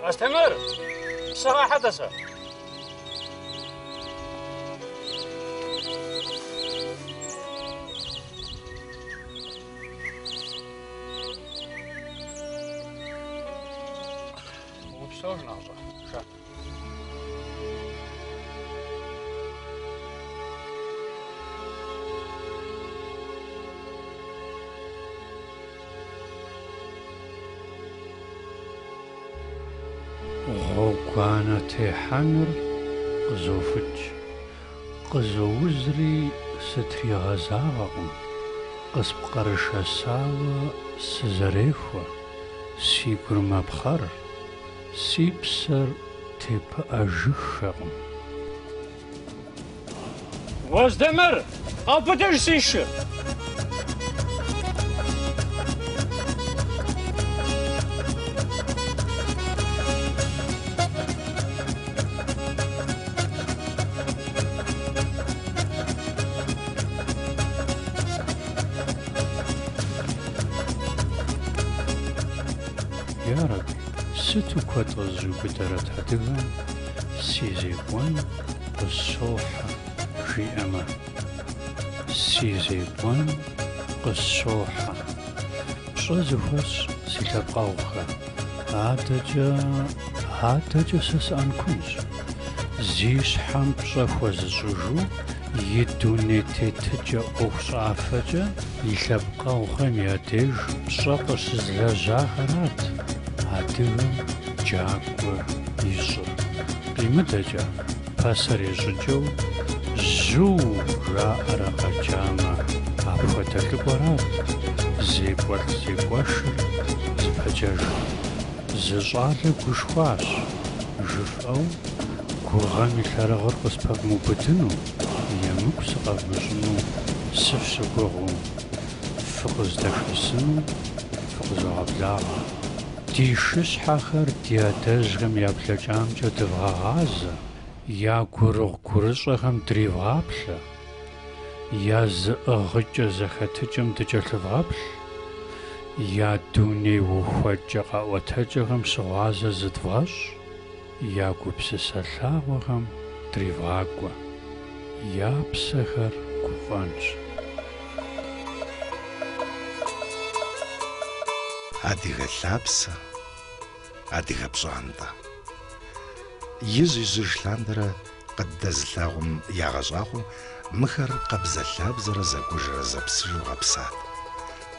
Астемыр, псы къахьэ, тӏасэ. Упсэу, нэхъыщӏэ. Шэ. Гъуэгуанэ техьэныр къызофыкӏ. Къызоузри сытригъэзагъэкъым, къыспкърышэсауэ сызэрехуэ, си гур мэпхъэр, си псэр тепыӏэжыххэкъым. Уэздэмыр, къэубыдыж си шыр! Ярэби, сыту куэд къызэщӏиубыдэрэт адыгэм си зекӏуэн къысщохьэ жиӏэмэ. Си зекӏуэн къысщохьэ. Пщӏэ зыхуэсщӏ си лъэпкъэгъухэ, адэкӏэ, адэкӏэ сэ сыӏэнкунщ. Зи щхьэм пщӏэ хуэзыщӏыжу и дуней тетыкӏэ ӏуэхущӏафэкӏэ и лъэпкъэгъухэм я деж пщӏэ къыщызылэжьахэрат адыгэм джакӏуэ ищӏыр. Къимыдэкӏэ, пасэрей щӏыкӏэу жьыу жаӏэрэ къэджамэ, апхуэдэ лӏыкӏуэрат зекӏуэлӏ-зекӏуэшыр зыпэджэжыр. Зы щӏалэ гушхуащ, жыфӏэу, гугъэм и лъэрыгъыр къыспэвмыубыдыну, емыкӏу сыкъэвмыщӏыну сыфщыгугъыу, фыкъыздэшэсыну фыкъызогъэблагъэ. Ди шыщхьэхэр ди адэжьхэм я блэкӏамкӏэ дывгъэгъазэ, я гурыгъу-гурыщӏэхэм дривгъаплъэ, я зыӏыгъыкӏэ-зэхэтыкӏэм дыкӏэлъывгъэплъ, я дуней ухуэкӏэ-къэӏуэтэкӏэхэм щыгъуазэ зыдвгъэщӏ, я гупсысэ лъагъуэхэм дривгъакӏуэ, я псэхэр гуфӏэнщ. Адыгэ лъапсэ, адыгэ пщӏантӏэ. Ижь-ижьыж лъандэрэ къыддэзылъагъум ягъэщӏагъуэу мыхэр къабзэлъабзэрэ зэкӏужрэ зэпсыжу гъэпсат.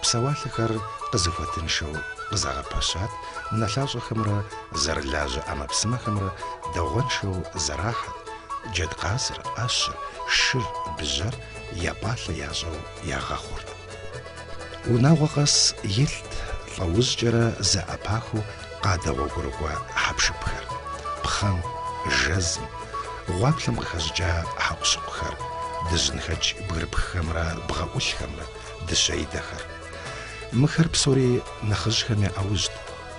Псэуалъэхэр къызыхуэтыншэу къызэгъэпэщат, унэлъащӏэхэмрэ зэрылажьэ ӏэмэпсымэхэмрэ дагъуэншэу зэрахьэт, джэдкъазыр, ӏэщыр, шыр, бжьэр я пӏалъэ ящӏэу ягъэхъурт. Унагъуэ къэс илът лӏэужькӏэрэ зэӏэпахыу къадэгъуэгурыкӏуэ хьэпшыпхэр, пхъэм, жэзым, гъуаплъэм къыхэщӏыкӏа хьэкъущыкъухэр, дыжьынхэкӏ бгырыпххэмрэ бгъэӏулъхэмрэ, дыщэидэхэр. Мыхэр псори нэхъыжьхэм я ӏэужьт,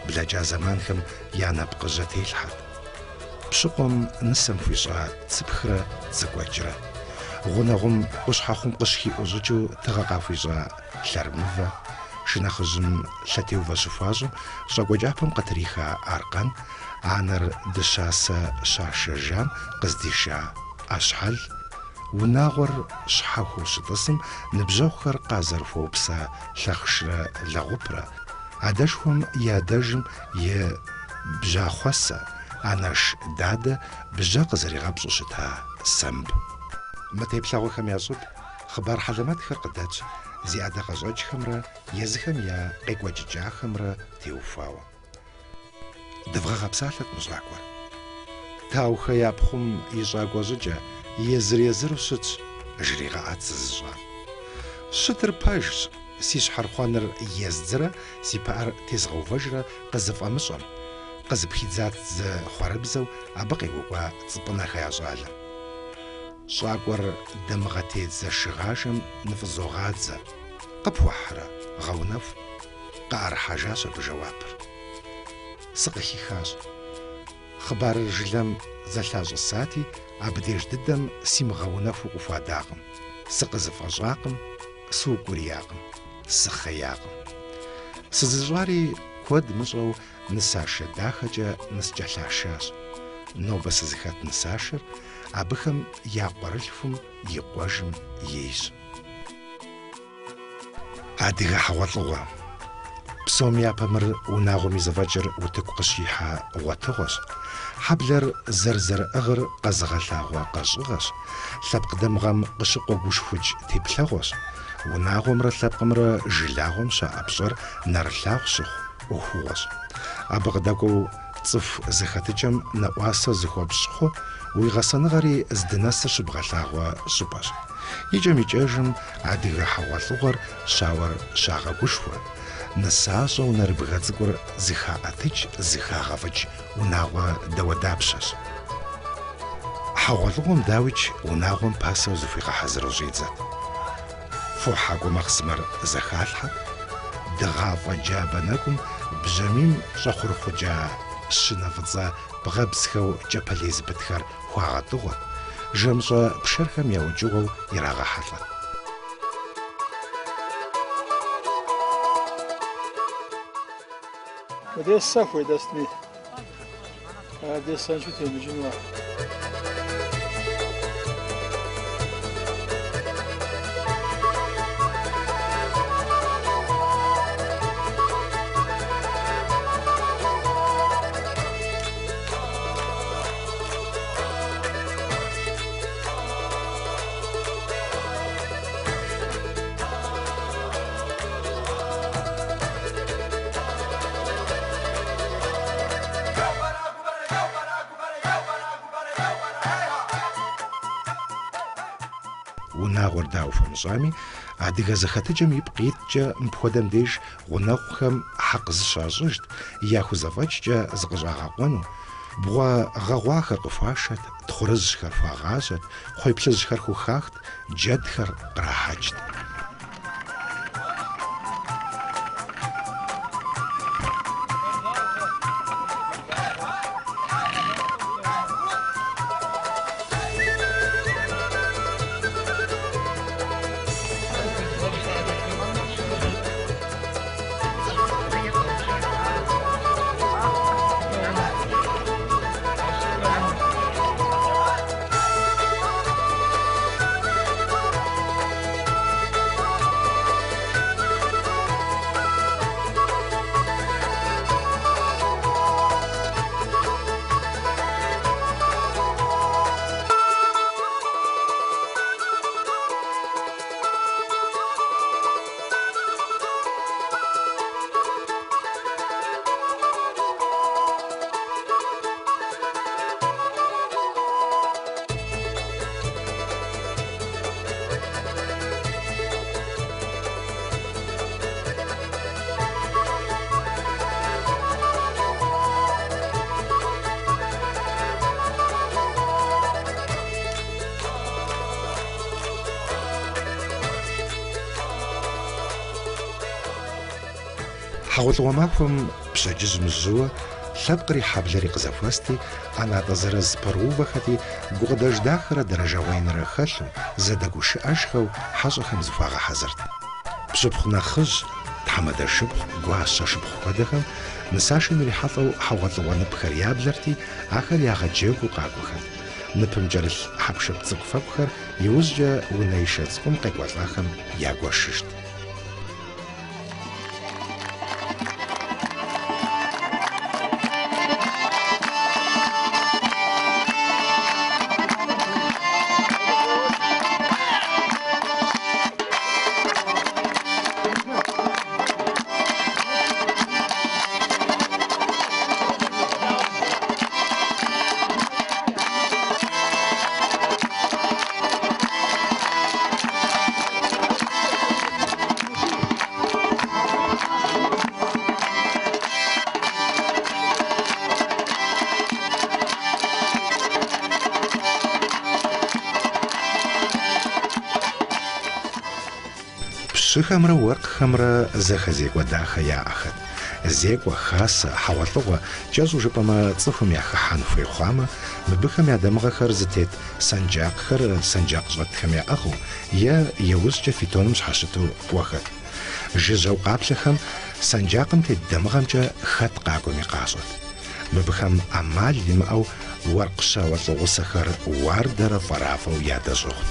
блэкӏа зэманхэм я нэпкъыжьэ телъхьэт. Пщыкъуэм нысэм хуищӏа цыпхрэ цыкӏуэкӏрэ. Гъунэгъум къущхьэхъум къыщыхиӏущӏыкӏыу тыгъэ къахуищӏа лъэрмывэ, шынэхъыжьым лъэтеувэ щыхуащӏым щӏакӏуэ кӏапэм къытриха аркъэн, анэр дыщасэ щашэжам къыздиша ӏэщхьэл, унагъуэр щхьэхуэу щытӏысым ныбжьэгъухэр къазэрыхуэупса лъэхъшрэ лэгъупрэ, адэшхуэм и адэжым и бжьахъуэсэ, анэш дадэ бжьэ къызэригъэпщӏу щыта сэмб. Мы теплъэгъуэхэм я щӏыб хъыбар хьэлэмэтхэр къыдэтщ зи ӏэдакъэщӏэкӏхэмрэ езыхэм я къекӏуэкӏыкӏахэмрэ теухуауэ. Дывгъэгъэпсалъэт мы щӏакӏуэр. Таухэ я пхъум и щӏакӏуэ щӏыкӏэ езыр-езыру щытщ, жригъэӏат сызыщӏам. Щытыр пэжщ, си щхьэрхъуэныр ездзрэ си пыӏэр тезгъэувэжрэ къызыфӏэмыщӏэм, къызыпхидзат зы хъуэрыбзэу абы къегуэкӏуа Цӏыпӏынэхэ я щӏалэм. Щӏакӏуэр дамыгъэтедзэ шыгъажэм ныфӏызогъадзэ. Къыпхуэхьрэ, гъэунэху? Къыӏэрыхьэжащ абы жэуапыр. Сыкъыхихащ. Хъыбарыр жылэм зэлъащӏысати, абдеж дыдэм симыгъэунэхуу къыхуадакъым. Сыкъызыфӏэщӏакъым, сыукӏуриякъым, сыхъеякъым. Сызыщӏари. Куэд мыщӏэу нысашэ дахэкӏэ ныскӏэлъашащ. Нобэ сызыхэт нысашэр абыхэм я къуэрылъхум и къуэжым ейщ. Адыгэ хьэгъуэлӏыгъуэ. Псом япэ мыр унагъуэм и зэфӏэкӏыр утыку къыщихьэ гъуэтыгъуэщ. Хьэблэр зэрызэрыӏыгъыр къэзыгъэлъагъуэ къэщӏыгъэщ, лъэпкъ дамыгъэм къыщыкъуэгушхукӏ теплъэгъуэщ, унагъуэмрэ лъэпкъымрэ жылагъуэм щаӏэ пщӏэр нэрылъагъу щыхъу ӏуэхугъуэщ. Абы къыдэкӏуэу цӏыху зэхэтыкӏэм нэӏуасэ зыхуэпщӏ хъу, уи гъэсэныгъэри здынэсыр щыбгъэлъагъуэ щӏыпӏэщ. Икӏэм-икӏэжым адыгэ хьэгъуэлӏыгъуэр щауэр щагъэгушхуэ, нысащӏэу нэрыбгэ цӏыкӏур зыхаӏэтыкӏ, зыхагъэфӏыкӏ унагъуэ дауэдапщэщ. Хьэгъуэлӏыгъуэм, дауикӏ, унагъуэм пасэу зыхуигъэхьэзыру щӏидзэт. Фохьэкӏуэ махъсымэр зэхалъхьэт, дыгъафӏэ джабэ нэкӏум бжьамийм щӏэхъурыхъукӏа щынэ фӏыцӏэ бгъэбзхэу кӏапэлей зыпытхэр хуагъэтӏыгъуэт, жэмыщӏэ пшэрхэм я укӏыгъуэу ирагъэхьэлӏэт. Мыдей сэ хуэдэстми, адрей сэншэу темыкӏыну. Унагъуэр дауэ хуэмыщӏами, адыгэ зэхэтыкӏэм ипкъ иткӏэ мыпхуэдэм деж гъунэгъухэм хьэкъ зыщащӏыжт, яхузэфӏэкӏкӏэ зыкъыщӏагъэкъуэну, бгъуэ гъэгъуахэр къыхуашэт, тхъурыжьхэр хуагъажьэт, кхъуейплъыжьхэр хухахт, джэдхэр кърахьэкӏт. Хьэгъуэлӏыгъуэ махуэм пщэдджыжьым жьыуэ лъэпкъри хьэблэри къызэхуэсти, ӏэнатӏэ зырыз пэрыувэхэти, гукъыдэж дахэрэ дэрэжэгъуэ инрэ хэлъу, зэдэгушыӏэжхэу хьэщӏэхэм зыхуагъэхьэзырт. Пщыпхъу нэхъыжь, тхьэмадэ шыпхъу, гуащэ шыпхъу хуэдэхэм нысашэм ирихьэлӏэу хьэгъуэлӏыгъуэ ныпхэр яблэрти, ахэр ягъэджэгуу къакӏуэхэрт. Ныпым кӏэрылъ хьэпшып цӏыкӏу-фэкӏухэр иужькӏэ унэишэ цӏыкӏум къекӏуэлӏахэм ягуэшыжт. Пщыхэмрэ уэркъхэмрэ зэхэзекӏуэ дахэ яӏэхэт. Зекӏуэ, хасэ, хьэгъуэлӏыгъуэ, кӏэщӏу жыпӏэмэ, цӏыхум яхыхьэн хуей хъуамэ, мыбыхэм я дамыгъэхэр зытет сэнджакъхэр сэнджакъщӏэтхэм яӏыгъыу е иужькӏэ фитоным щхьэщыту кӏуэхэт. Жыжьэу къаплъэхэм Сэнджакъым тет дамыгъэмкӏэ хэт къакӏуэми къащӏэт. Мыбыхэм ӏэмал имыӏэу уэркъ щауэлӏ гъусэхэр уардэрэ фӏэрафӏэу ядэщӏыгъут.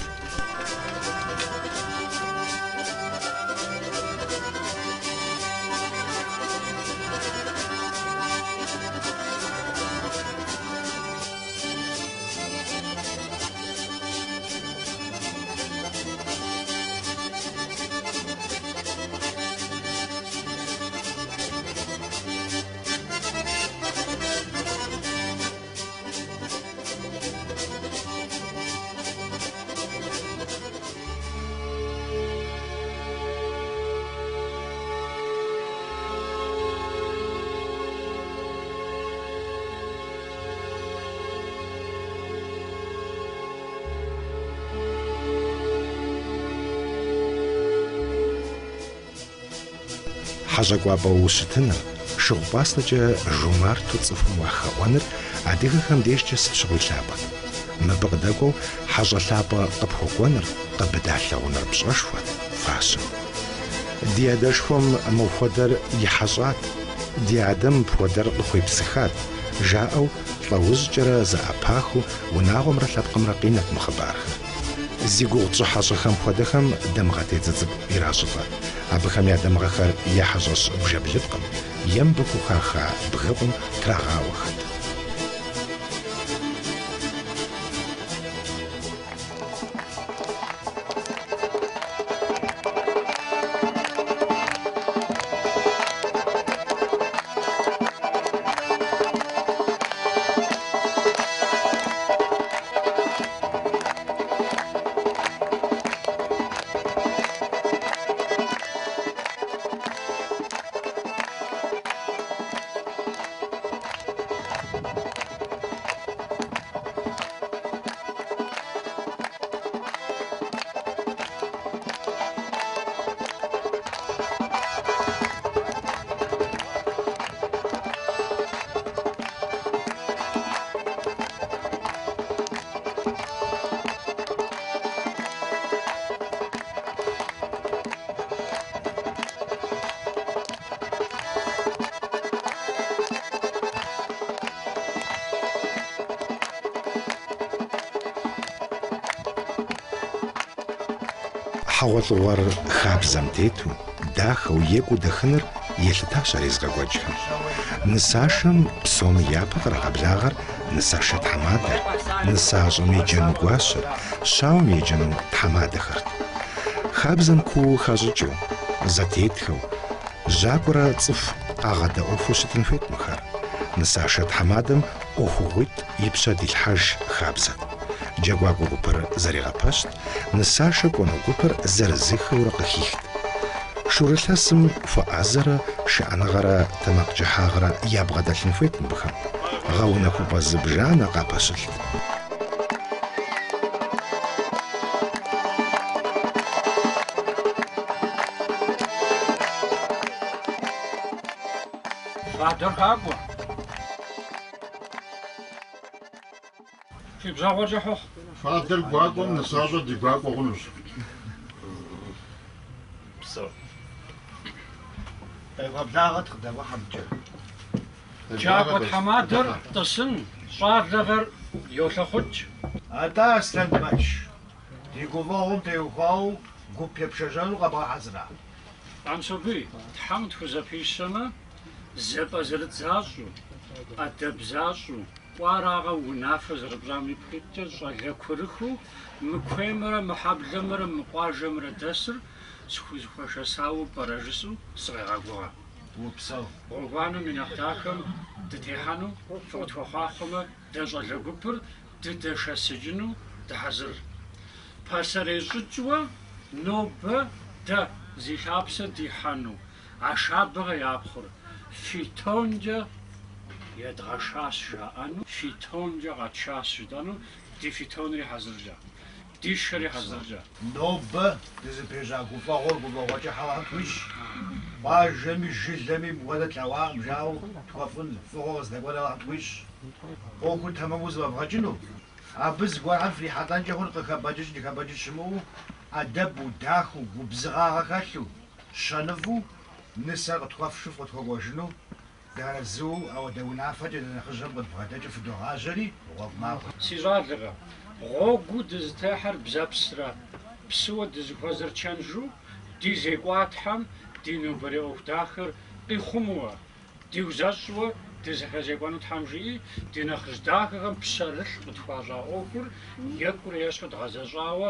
Хьэщӏэ кӏуапӏэу ущытыныр, шыгъу-пӏастэкӏэ жумарту цӏыхум уахэӏуэныр адыгэхэм дежкӏэ сыт щыгъуи лъапӏэт. Мыбы къыдэкӏуэу хьэщӏэ лъапӏэ къыпхуэкӏуэныр, къыбдалъэгъуныр пщӏэшхуэт, фащэт. Ди адэшхуэм мопхуэдэр и хьэщӏат, ди адэм мыпхуэдэр къыхуепсыхат, жаӏэу лӏэужькӏэрэ зэӏэпахыу унагъуэмрэ лъэпкъымрэ къинэт мы хъыбархэр. Зи гугъу тщӏы хьэщӏэхэм хуэдэхэм дамыгъэтедзэ цӏыкӏу иращӏылӏэт. Абыхэм я дамыгъэхэр е хьэщӏэщ бжэблыпкъым, е мыбы хухаха бгыкъум трагъауэхэт. Хьэгъуэлӏыгъуэр хабзэм тету, дахэу, екӏуу дэхыныр елъытащ ар езыгъэкӏуэкӏхэм. Нысашэм псоми япэ кърагъэблагъэр нысашэ тхьэмадэр, нысащӏэм еджэну гуащэр, щауэм еджэну тхьэмадэхэрт. Хабзэм куу хащӏыкӏыу, зэтетхэу, жьакӏуэрэ цӏыху къагъэдэӏуэфу щытын хуейт мыхэр. Нысашэ тхьэмадэм ӏуэхугъуитӏ и пщэ дилъхьэж хабзэт. Джэгуакӏуэ гупыр зэригъэпэщт, нысашэ кӏуэну гупыр зырызыххэурэ къыхихт. Шурылъэсым хуэӏэзэрэ шыӏэныгъэрэ тэмакъкӏыхьагърэ ябгъэдэлъын хуейт мыбыхэм. Гъэунэхупӏэ зыбжанэ къапэщылът. Фадэр хакӏуэ. Фи бжьэгъуэр кӏыхь ухъу. Фадэр гуакӏуэм нысащӏэр ди гуакӏуэ хъунущ. Псэу. Къевгъэблагъэт къыдэвгъэхьэ мыкӏэ. Джакӏуэ тхьэмадэр тӏысын, щӏалэхэр йолъэхъукӏ. Атӏэ, Аслъэнбэч, ди гуфӏэгъуэм теухуауэ гуп епшэжьэну къэбгъэхьэзыра? Къамсобий, Тхьэм тхузэпищэмэ, зэпӏэзэрыт защӏэу, ӏэдэб защӏэу, кӏуаракъэ унафэ зэрыпщӏам ипкъ иткӏэ щӏалэ курыхыу мы куеймрэ мы хьэблэмрэ мы къуажэмрэ дэсыр схузэхуэшэсауэ пӏэрэ жысӏэу сыкъегъэгугъэ. Упсэу. Гъуэгуанэм и нэхъ дахэм дытехьэну фыкъытхуэхъуахъуэмэ, дэ щӏалэ гупыр дыдэшэсыкӏыну дыхьэзыр. Пасэрей щӏыкӏэуэ нобэ дэ зи лъапсэ дихьэну Ашабэхэ я пхъур фитонкӏэ едгъэшащ жаӏэну, фитонкӏэ къэтшащ жытӏэну, ди фитонри хьэзыркӏэ, дишхэри хьэзыркӏэ. Нобэ дызыпежьа гуфӏэгъуэр гуфӏэгъуэ кӏыхь Алыхьым тхуищӏ. Къуажэми жылэми мыпхуэдэ тлъэгъуакъым жаӏэу тхуэфӏын, фӏыгъуэ къыздэкӏуэн Алыхьым тхуищӏ. Ӏуэхур тэмэму зэфӏэвгъэкӏыну, абы зыгуэрхэм фрихьэлӏэнкӏэ хъун къыхэбэкӏыкӏ ныхэбэкӏыкӏ щымыӏэу, ӏэдэбу, дахэу, губзыгъагъэ хэлъу, щэныфӏу. Нысэр къытхуэфшу фыкъытхуэкӏуэжыну дыарэзыуэ ауэдэ унафэкӏэ дэ нэхъыжьхэм къыдбгъэдэкӏыу фыдогъажьэри, гъуэгу махуэ. Си щӏалэхэ, гъуэгуу дызытехьэр бзэпсрэ, псыуэ дызыхуэзэр чэнжу, ди зекӏуатхьэм ди нобэрей ӏуэху дахэр къихъумэуэ, диузэщӏуэ дызэхэзекӏуэну Тхьэм жиӏи, ди нэхъыжь дахэхэм пщэрылъ къытхуащӏа ӏуэхур екӏурэ ещхьу дгъэзэщӏауэ,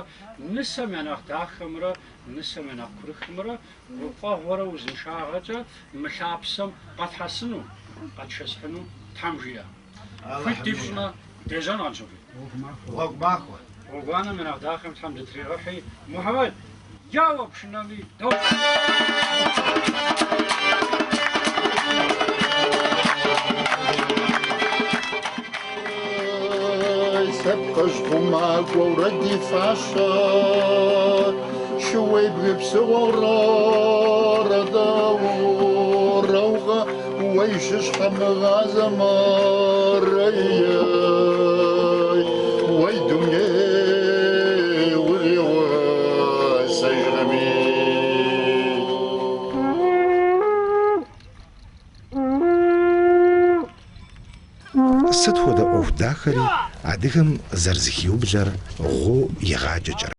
нысэм я нэхъ дахэмрэ нысэм я нэхъ курыхымрэ гуфӏэгъуэрэ узыншагъэкӏэ мы лъапсэм къэтхьэсыну, къэтшэсыхьыну Тхьэм жиӏэ. Хуит дипщӏмэ, дежьэн Къанщобий. Гъуэгу махуэ. Гъуэгуанэм я нэхъ дахэм Тхьэм дытригъэхьи, Мухьэмэд, еуэ пшынэми, докӏуэ. Лъэпкъыжь хъумакӏуэурэ ди фащэ, шууей бгы псыгъуэурэ рэдэурэугъэ, уей шыщхьэмыгъазэмэ, ей, уей дуней уригъусэжрэми. Сыт хуэдэ ӏуэху дахэри адыгэм зэрызэхиублэр гъуо игъаджэкӏэрэт.